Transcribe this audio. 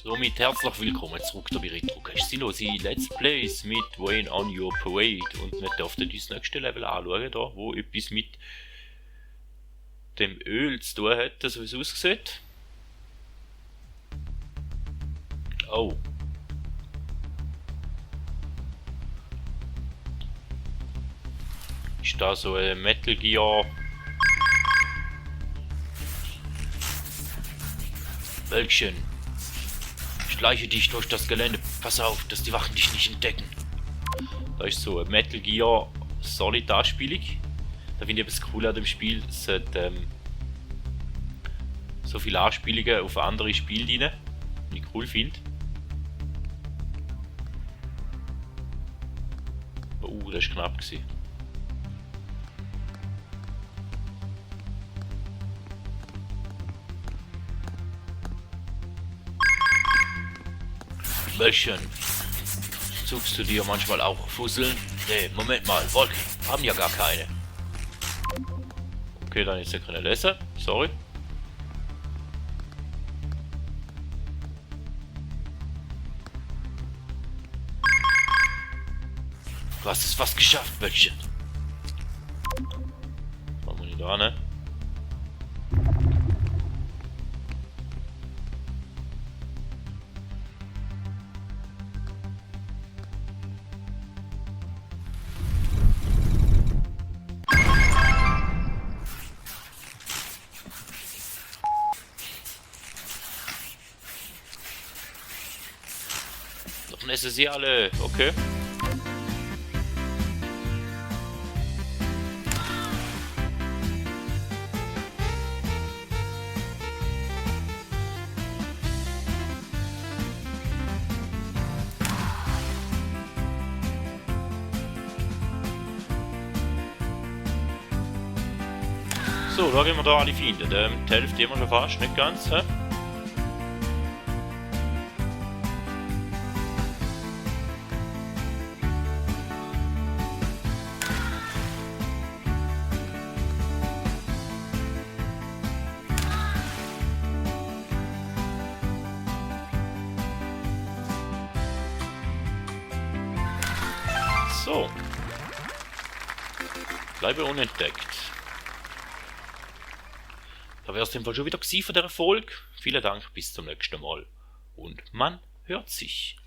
Somit herzlich willkommen zurück bei Retrocast. Sie hören Let's Plays mit Wayne on Your Parade und wir dürfen uns das nächste Level anschauen, da, wo etwas mit dem Öl zu tun hat, so wie es aussieht. Oh. Ist da so ein Metal Gear? Wölkchen. Schleiche dich durch das Gelände. Pass auf, dass die Wachen dich nicht entdecken. Da ist so eine Metal Gear Solid Anspielung. Da finde ich etwas cool an dem Spiel. Es hat so viele Anspielungen auf andere Spiele drin, die ich cool finde. Das war knapp gewesen. Wölkchen, suchst du dir manchmal auch Fusseln? Nee, Moment mal, Wolken haben ja gar keine. Okay, dann ist ja keine Lässe, sorry. Du hast es fast geschafft, Wölkchen. Machen wir nicht da, ne? Doch essen sie alle, okay. So, da gehen wir da alle finden. Die Hälfte immer schon fast, nicht ganz, hä? So. Bleibe unentdeckt. Da wäre es dem Fall schon wieder gewesen von der Erfolg. Vielen Dank, bis zum nächsten Mal. Und man hört sich.